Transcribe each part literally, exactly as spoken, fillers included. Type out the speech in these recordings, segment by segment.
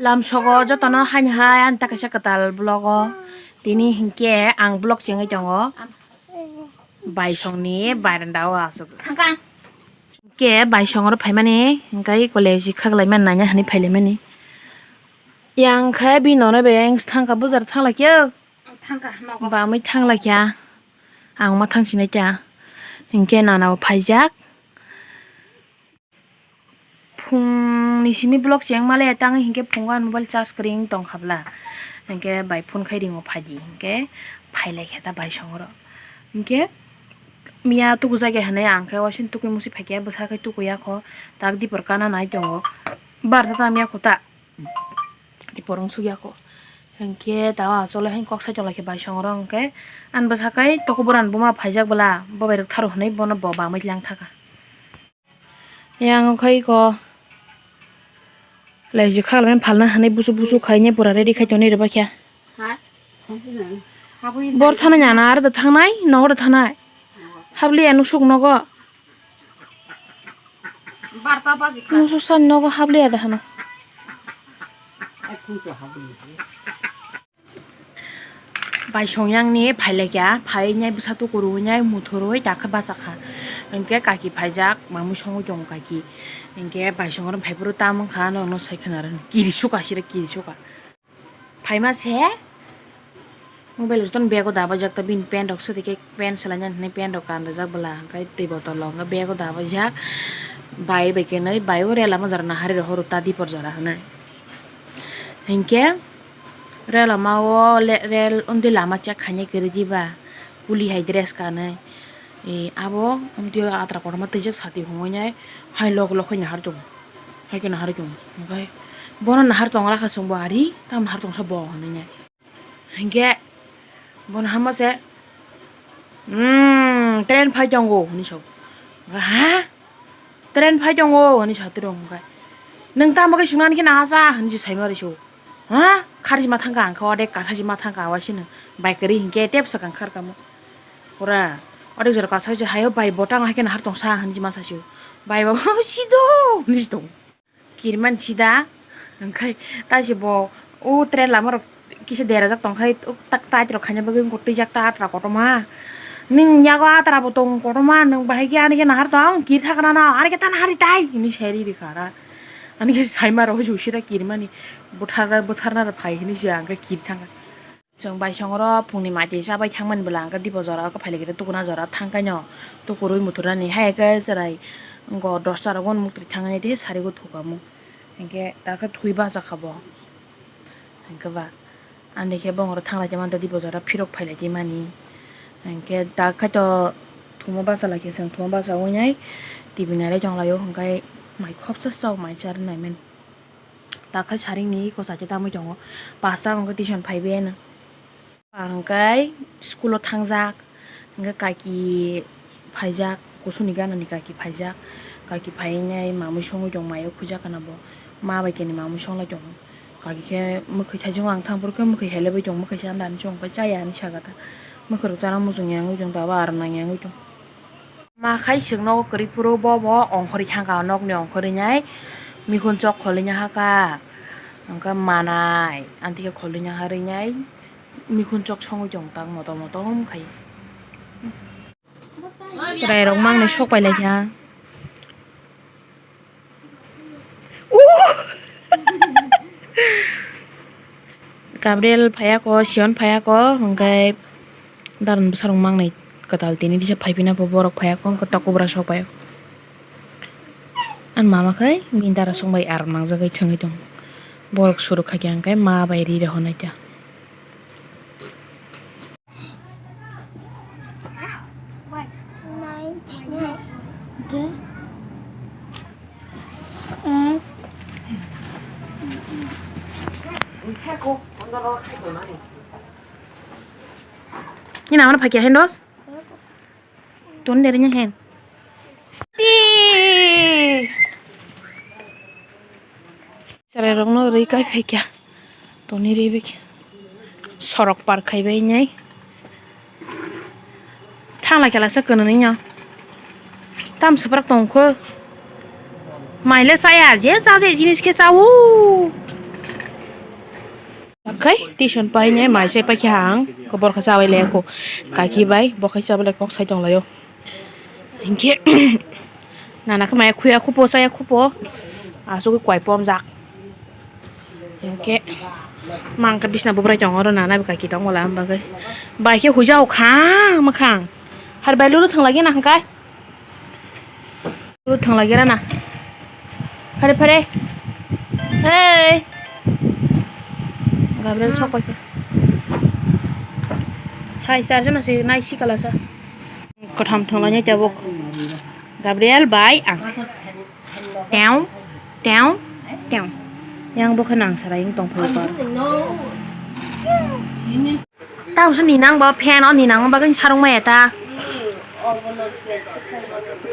Lamsogo jotono haini hai ani ta kaisa kwtal vlog o. Tini hinkhe ang vlog chengwi tongo. Baisongni baranda o aswk. Hinkhe baisong oro phaimani hinkhe college khaklaimani naina hinwi phailaimani. Yang khe bini nono bai yang thangkha bujar thanglaikhe. Thangkha nogo. Bamwi thanglaikha. Ang ma thangsinai ta. Hinkhe nana bo phaijak. Phungni simi vlog chengmale tang hinkhe phungo ani mobile charge kwrwi wng tongkha bla. Hinkhe bai phone khai ringo phaidi hinkhe phailaikha ta baisong oro. Hinkhe miya tukujakya hinwi ang khe waising tukui musi phaikhe bwsa khe tukuya kho tak dipor kana nai tongo. Bar ta tangya kho ta. Dipor wng sukya kho. Hinkhe ta o achole hain kok sai tonglaikhe baisong oro hinkhe ani bwsa khe toko bwrani buma phaijak bla bo bai rwktharw hinwi bono bo bamwi lang thaka. Yang khai ko. Lai ji khal men phalna hanai busu busu khaine pura ready khai toni reba kya. Ha? Bor thana nyana ar da thangnai, nogo da thanai. Habli anu suk nogo. Barta baji kha. Nusu san nogo habli ada hana. Baisong yangni phailaikya, phainai bwsa tukurunai muthurwi dakhe bachakha. Hinkhe kaki phaijak, mamwi songwi tongo kaki. Hinkhe baisong oro phaiphuru tamwngkha, norokno sai khna rw kiri suka sire kiri suka. Phaima se mobile jotono bego dabajak ta bini pant rok swtwi khe pant swlaina hinwi pant rok kanrijak bwla hinkhe twi bottle rok hinkhe bego dabajak bai bai khe nai bai o rela ma jora nahari rw horo ta dipor jora hinwi hinkhe. Rel lama o le-, rel undi lama check khainai kwrwi diba, puli hai dress kanwi. E, abo undi o atra kotorma twijak sati hwnwi nai hai lok lok khai nahar tongo. Hai khe nahar tongo. Omohai bono nahar tong rakha chwngbo ari, tamo nahar tongsa bo hwnwi nai. Hinkhe bono hamo se, "Umm, train phai tongo," hwnwi sa o. "Ha? Train phai tongo," hwnwi sa tiro hinkhe. "Nwng tamo khe swngnani khe nahasa," hwnwi se saima rw se o. Ha? Kharjima thangkha ang khe, ode kathajima thangkha, waisino bai kwrwi hinkhe tep swkang kharkamo. Pura ode jora kasa se hayo bai bo tang hai khe nahar tongsa hinwi ma sasio. Bai bo sido hinwi tong. Kirmani sida hinkhe taisi bo o train lama rok kisa derajak tongkhai tak tait rok khaina bagwi twijak ta atra kotorma. Nwng yago atra bo tong kotorma, nwng bahai khe ani khe nahar tong kir thakna no, ani khe ta nahari tai hinwi sai riri kha ra. Ani khe saima rok hoi sida kirmani. Butharna, butharna rw phai hinwi se ang khe kiri thangkha. Chwng baisong oro phungni mati chabai thangmani bwla ang khe dipo jora o khe phailai khe tukuna jora thangkhaino tukurwi muthurnani hai khe chwrai go dosta rogo muktwi thangni tei sarigo thukamu hinkhe dakhe thwi bachakha bo hinkhe ba ani khe bongoro thanglai tongmani dipo jora phirok phailai tongmani hinkhe dakhe to thuma bachalai khe chwng thuma bacha wngnai T V nailai tonglaio hinkhe mai khopsa chao mai charwnaimani. Takhai saringni eko site tamwi tongo. Pasta hwnkhe tuition phaibai ano. Ang khe school-o thangjak. Hwnkhe kaki phaijak, kusuni ganani kaki phaijak. Kaki phaiwi mamwi songwi tong, mai-o khujak kana bo. Ma bai khe mamwi songlai tongo. Kaki khe mwkhwi thaijakgo ang thang phuru khe mwkhwi helebwi tong, mwkhwi cha andani chong khe chaya hinwi saka ta. Mwkhwrwk chana muchungya wngwi tong, tabo aro nangya wngwi tong. Ma khai swk nogo kwrwi phuru bo bo ongkhorwi thangkha, o nokni ongkhorwi nai mikhun chok kholwi nahakha, hwnkhe manai amtwi khe kholwi naharwi nai mikhun chok songwi tong tak motom motom khai. Chwrairok mangnai sok pai laikha. Gabriel phaiya ko, Sion phaiya ko, hwnkhe daron bwsarok mangnai kwtal tini disa phaiphina pho borok phaiya ko, hwnkhe ta kubra sok phaiya ko. Ani mama khai bini dara song bai aram nangjagwi thwngwi tongo. Borok suruk kha khe hwnkhe ma bai ri rw hwnwi ta. Ni namar phai kya hendos? Ton deri nya hen. Ti. Chwrairokno rwi kai phai kha. Toni rwi bikhe. Sorok par khai bai nai. Thang lai khe laisa kwnwi no. Tam swprak tong kho. Mai le chaya, je cha je jinis khe cha o. Khai tuition painai mai se paikha ang, kobor kha chabai le ko kaki bai bo khai chabai le kok sai tong laio. Hinkhe nana khe maya khuya khupo chaya khupo asugwi kwai pomjak. Hinkhe mangkha bisna bubrai tongo oro nana bai kaki tong wala am bagwi bai khe huijao kha mwkhang. Har bai lulu thang lagi na hangkai. Lulu thang lagi rana. Phare phare. Hey. Gabriel sok paikha. Hai charjon asi nai si kalasa. Kotham thang lagi tabuk. Gabriel bai ang. Tew, tew, tew. Yang bo khe nang sarai wng tong phai ba. Tamo se ninang bo fan o ninang bagwi sarung maya ta.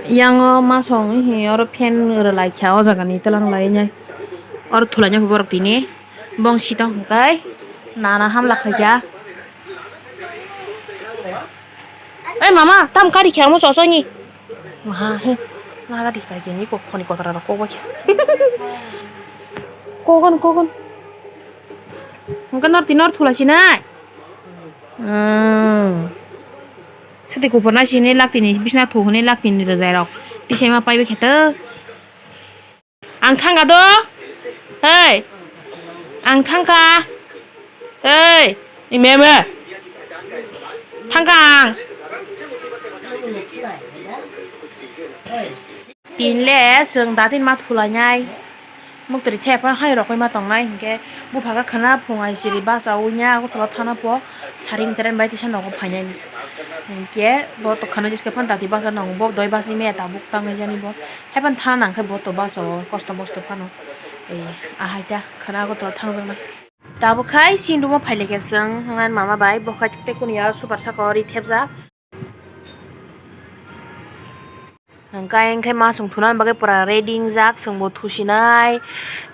Yang o ma song hi oro fan rwlai kha o jaga ni twlang lai nai. Oro thulai nai borok tini bong sitong hwnkhe nana hamla khaikha. Oi mama, tam kari khe amo chosoni. Maha he, naga di kai jeni kok khoni kotora rok kok bakhe. Kogon, kogon. Hwnkhe nor tinor thula sinai. Hmm. Sati kupur nai sini lak tini bisna thu hwnwi lak tini rwjai rok. Tisai ma paibai khe to. Ang thangkha do. Hei. Ang thangkha. Hei. Ime, ime. Thangkha ang. Tinle chwng datin ma thulainai. Muktri thepha hai rokoi ma tongnai hinkhe buphakha khwna phung ai siri basa unya Agartala thana po. Saring teren bai tisa nogo phainani. Hinkhe bo to khana jiske phan dati basa nang bo doi basa me tabuk tangwi jani bo. Haipan thana nang khe bo to basa o kosto mosto phano. Ei ahai ta khana go to thangjakna. Tabuk khai sinduma phailekhe chwng ngan mama bai bo khai tei kuni ya super saka o ri thepjak. Hingke, hingke masong thuna bagwi pura ready wngjak, chwngbo thusinai.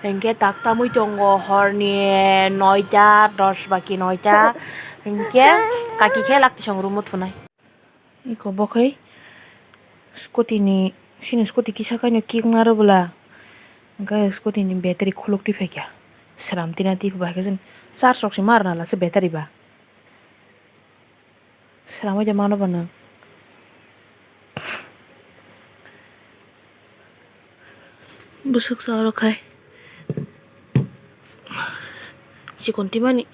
Hingke, tak tamwi tongo horni noita, dos baki noita. Hingke, kaki khe lak tisong room-o thunai. Iko bo khe scooty ni, chini scooty kisa kaino kick maro bwla. Hingke, scooty ni battery khuluk twi phaikha. Sram tina twi phaikha, charge rok se mar nala se battery ba. Sramwi de mano bo nwng. Bwswk sa oro khai. Chikon timani.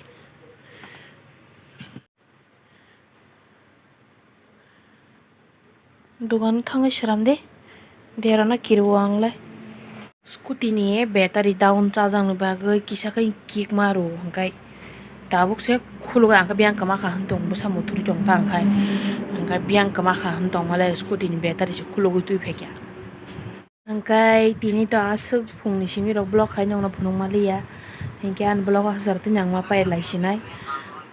Dogan thangwi sram de. Derana kiriwo ang lai. Scooty ni battery down chajakni bagwi kisa khe kick maro hwnkhe tabuk se khulugwi ang khe biyang kwma kha hwn tong bwsa muthuri tong ta hwnkhe hwnkhe biyang kwma kha hwn tong male scooty ni battery se khulugwi twi phaikha. Hwnkhe tini to aswk phungni simi rok vlog khai nongno phunuk maliya hinkhe ani vlog o hajar twi nangma pai lai sinai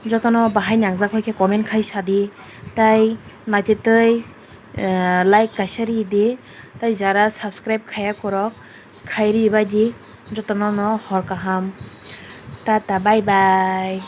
jotono bahai nangjak pai khe comment khai sadi tei naitwi twi. Eh, like kaisa ri di, tei jara subscribe khaiya korok, khairi bai di, jotono no hor kaham. Tata, bye bye.